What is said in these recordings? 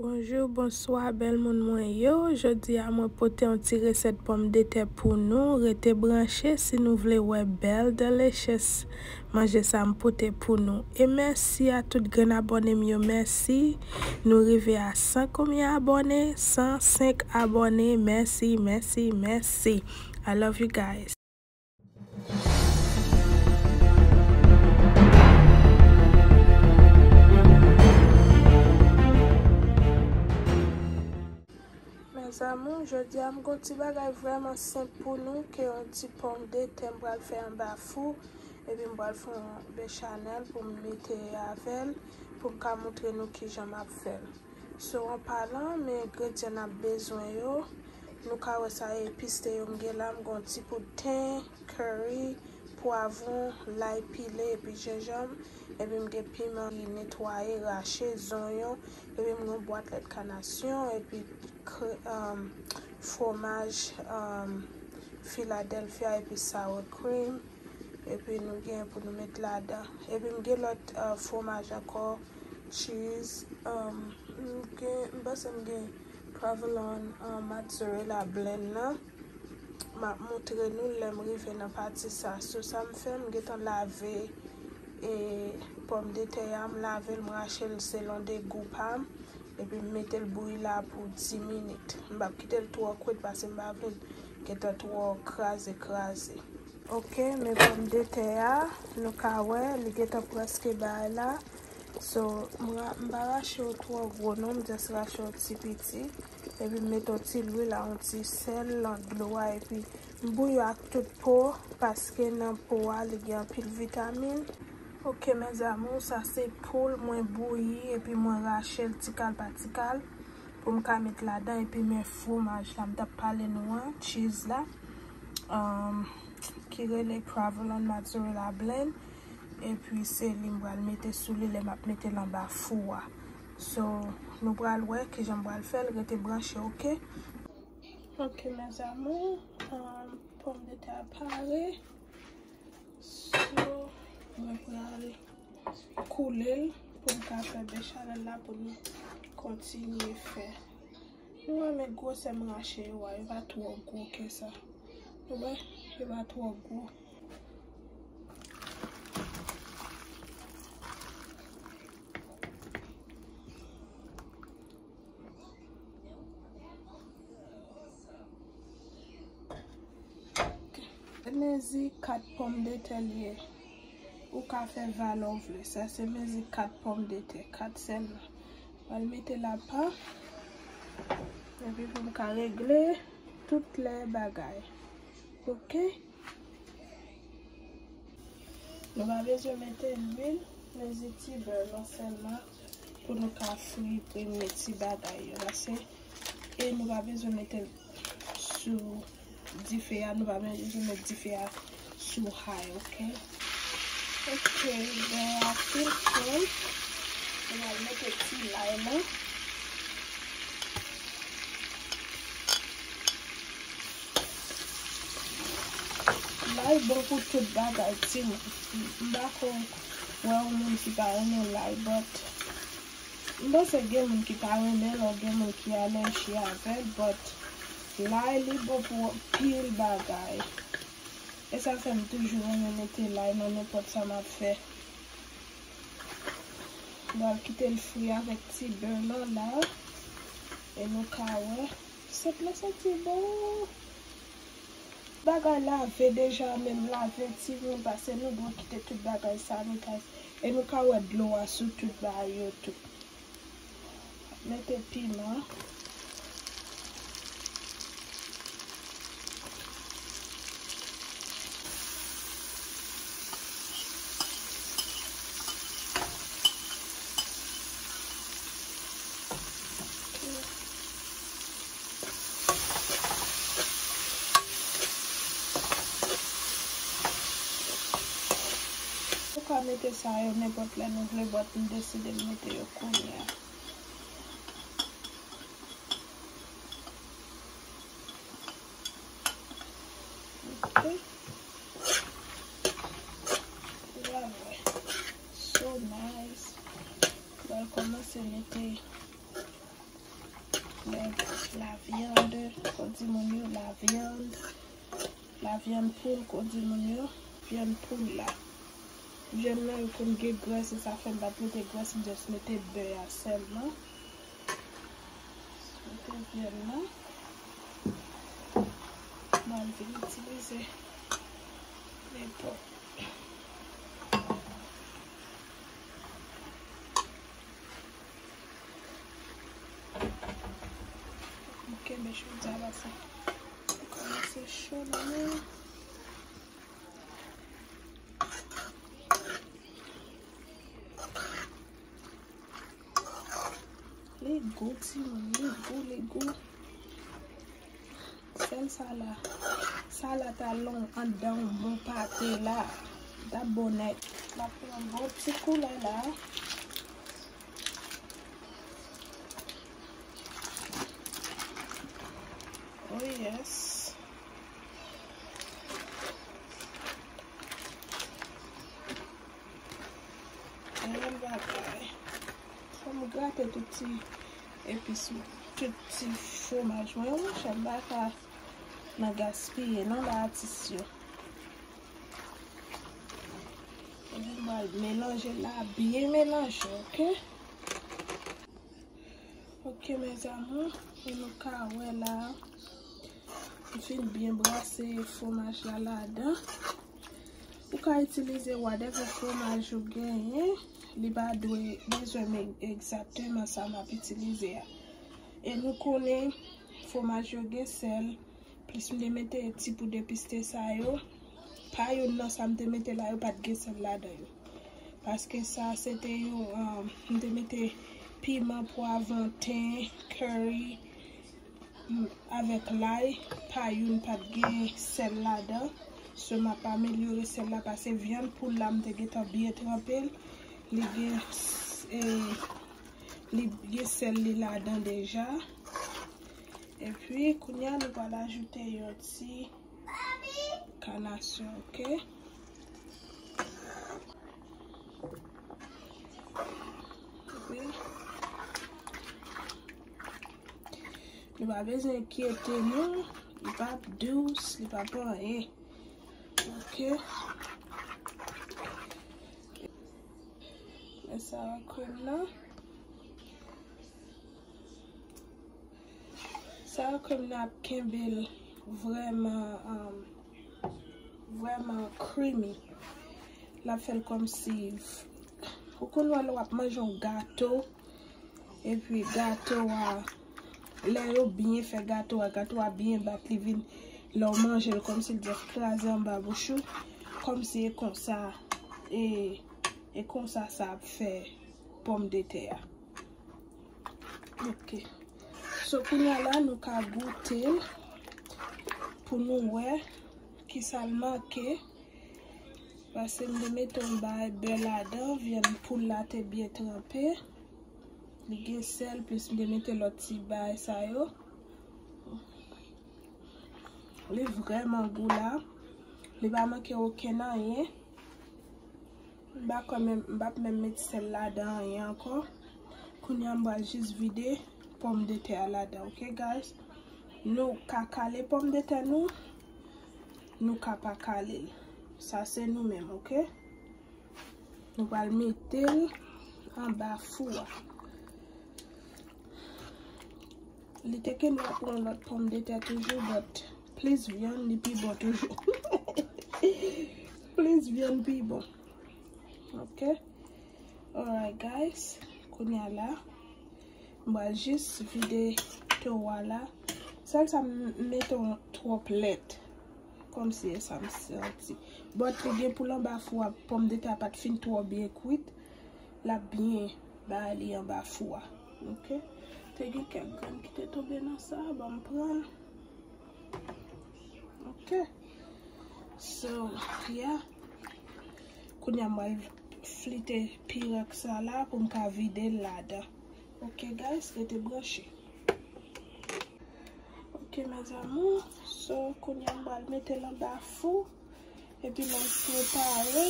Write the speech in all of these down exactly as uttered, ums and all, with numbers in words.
Bonjou, bonswa, bèl moun mwen yo. Jodi a, mwen pote yon ti resèt pòmdetè pou nou. Rete branche si nou vle wè bèl, delicious manje sa m pote pou nou. E mèsi a tout grenn abòne m yo, mèsi. Nou rive a san konbyen abòne? San senk abòne. Mèsi, mèsi, mèsi. I love you guys. Mes amours, jodi a m gon ti bagay vrèman senp pou nou, ke yon ti pòmdetè m pral fè anba fou, epi m pral fè yon bechamel pou m mete avè l, pou m ka montre nou kijan m ap fè l. So, an palan, men engredyan n ap bezwen yo, nou ka wè sa epis te yo m gen la, m gon ti poud ten, curry, pwavwon, lay pile epi jenjanm, epi m gen piman ki netwaye, rache, zonyon, epi m gen bwat lèt kanasyon, epi kre-, um, fwomaj, um, Philadelphia epi sour cream, epi nou gen pou nou met ladan. Epi m gen lòt, uh, fwomaj ankò, cheese, um, m gen, m panse m gen provolone, uh, mozzarella blend nan. M ap montre nou lè m rive nan pati sa. So, sa m fè, m gentan lave, e, pòmdetè a, m lave l, m rache l selon de gou pa m, epi m mete l bouyi la pou dis minit. M p ap kite l twò kwit, paske m pa vle l gentan twò kraze, kraze. Ok, men pòmdetè a, nou ka wè, li gentan prèske bay la. So, m ra-, m pa rache yo twò gwo non, m just rache yo ti piti. Epi m mete yon ti lwil a, yon ti sèl nan dlo a, epi m bouyi yo ak tout po, paske nan po a, li gen anpil vitamin. Ok, mes amours, sa se poul mwen bouyi, epi mwen rache l ti kal pa ti kal, pou m ka met ladan, epi men fwomaj la, m t ap pale nou an, cheese la. Um, ki rele provolone mozzarella blend. Epi se li m pral mete sou li lè m ap mete l anba fou a. So, nou pral wè kijan m pral fè l, rete branche, ok? Ok, mes amours, um, pòmdetè a pare. So, mwen pral koule l pou m ka fè bechamel la pou nou kontinye fè. Nou wè, men gwosè m rache yo a, yo pa twò gwo ke sa. Nou wè, yo pa twò gwo. Mezi kat pòmdetè li ye. Ou ka fè valè w vle. Sa se mezi kat pòmdetè, kat sèlman. Pral mete l apa. Epi pou m ka regle tout lè bagay. Ok? Nou pa bezwen mete lwil, mezi ti bè nan sèlman pou nou ka fri premye ti bagay yo. Paske, e nou pa bezwen mete l sou dife a, nou pa bezwen met dife a sou high, ok? Ok, bè a fin fonn. Nou pral mete ti lay la. Lay bon pou tout bagay, timoun. M pa ko wè yon moun ki pa renmen lay, but m panse gen moun ki pa renmen l, ou gen moun ki alèji avè l, but lay li bon pou anpil bagay. E sa fè m toujou renmen mete lay nan nenpòt sa m ap fè. M pral kite l fri avèk ti bè lan la. E nou ka wè. Sèt la santi bon. Bagay lave deja, men m lave timoun, paske nou dwe kite tout bagay sanitize. E nou ka wè dlo a sou tout bagay yo tou. Mete piman. Ou ka mete sa yo nenpòt lè nou vle, but m deside m mete yo kounye a. Ok. Ou pral wè. So nice. Ou pral kòmanse mete Lè la viande, kon di moun yo, la viande. La viande poule, kon di moun yo, viande poule la. Viande nan, yo konn gen grès, e sa fè m pa t mete grès, m just mete bè a sèlman. Mete viande nan. Mwen vin itilize nenpòt. M kenbe chofya la, sa kòmanse cho nan men. Li gou, timoun, li gou, li gou. Sèl sa la. Sa la ta long anndan yon bon pate la. T ap bon nèt. M ap pran yon bon ti koulè la. Oh yes. Bèl bagay. Fò m grate tout ti epis, tout ti fwomaj mwen yo, monchè, m pa ka nan gaspiye non, ba atis yo. Epi m pral melanje la, byen melanje, oke? Ok, mes amours, e nou ka wè la, m fin byen brase fwomaj la ladan. Ou ka itilize whatever fwomaj ou genyen, li pa dwe bezwen men egzakteman sa m ap itilize a. E nou konnen fwomaj yo gen sèl, plis m te mete ti poud epis sa yo. Pa youn nan sa m te mete la yo pa t gen sèl ladan yo. Paske sa se te yon, um, m te mete piman, pwavwon, ten, curry, mm, avèk lay. Pa youn pa t gen sèl ladan. So m ap amelyore sèl la paske vyann poul la m te gentan byen tranpe l. Li gen, s- e, li gen sèl li ladan deja. Epi, kounye a, nou pral ajoute yon ti kanasyon, oke? Epi, nou pa bezwen enkyete nou, li p ap dous, li p ap anyen. Oke? Men sa a krèm nan. Sa a krèm nan ap kenbe l vrèman, um, vrèman creamy. L ap fè l kòmsi, ou konn wè lè w ap manje yon gato, epi gato a, lè yo byen fè gato a, gato a byen bat, li vin, lè w manje l, kòmsi l jis kraze anba bouch ou, kòmsi e konsa, e, e konsa sa ap fè pòmdetè a. Ok. So, kounye a la, nou ka goute l pou nou wè kisa l manke. Paske m te mete yon bagay bè ladan, vyann poul la te byen tranpe. Li gen sèl, plis m te mete lòt ti bagay sa yo. Li vrèman gou la. Li pa manke okenn anyen. M pa kwè menm, m p ap menm met sèl ladan anyen ankò. Kounye a m pral jis vide pòmdetè a ladan, ok guys? Nou ka kale pòmdetè nou, nou ka pa kale l. Sa se nou menm, ok? Nou pral mete l anba fou a. Li te kenbe pou yon lòt pòmdetè toujou, but plis vyann li pi bon toujou. Plis vyann pi bon. Ok? Alright guys, kounye a la, m pral jis vide towa la. Sèl sa m mete yon twòp lèt. Kòmsi e sa m santi. But li gen pou l anba fou a, pòmdetè a pa t fin twò byen kwit. L ap byen bay li anba fou a. Ok? Te gen kèk grenn ki te tonbe nan sa, ban m pran l. Ok? So, yeah. Kounye a m pral flite pirèg sa la pou m ka vide l ladan. Ok guys, rete branche. Ok mes amours, so kounye a m pral mete l anba fou. Epi lè m prepare,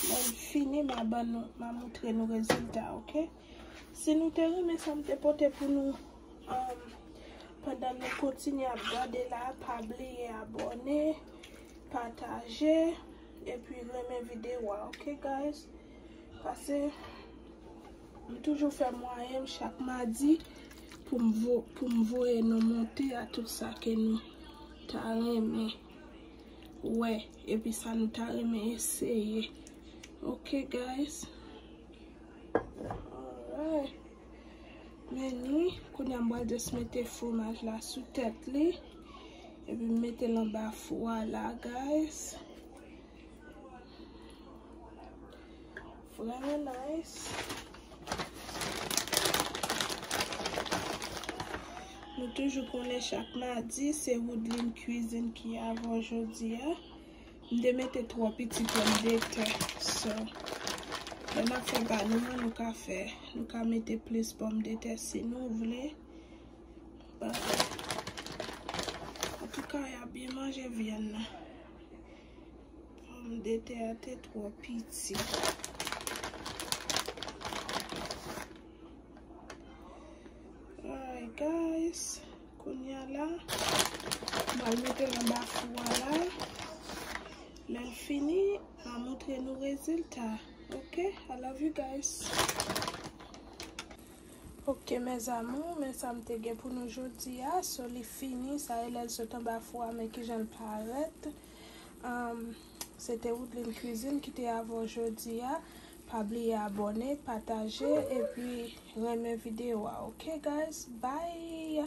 lè m fini, m a ban nou, m a moutre nou rezilta, ok? Si nou te renmen sa m te pote pou nou, um, Pandan nou kontinye ap gade la, pa bliye abòne, pataje, epi renmen videyo a, ok, guys? Pase, m toujou fè mwayen m chak madi pou m vo-, pou m voye nou monte a tout sa ke nou ta renmen wè, epi sa nou ta renmen eseye. Ok, guys? Alright. Men ni, kounye a m pral just mete fwomaj la sou tèt li. Epi m mete l anba fou a la, guys. Vrèman nice. Nou toujou konnen chak madi, se Woodline Cuisine ki avè w jodi a. M te mete twò piti pòmdetè. So, lè n ap fè banou an, nou ka fè, nou ka mete plis pòmdetè si nou vle. But, antouka, y ap byen manje vyann nan. Pòmdetè a te twò piti. Alright, guys. Kounye a la, m al mete l anba fou a la. Lè l fini, m a montre nou rezilta. Ok, I love you guys. Ok, mes amours, men sa m te gen pou nou jodi a. So, li fini, sa e lè l sot anba fou a, men kijan l parèt. Um, se te Woodline Cuisine ki te avè w jodi a. Pa bliye abòne, pataje, epi renmen videyo a, ok, guys? Bye!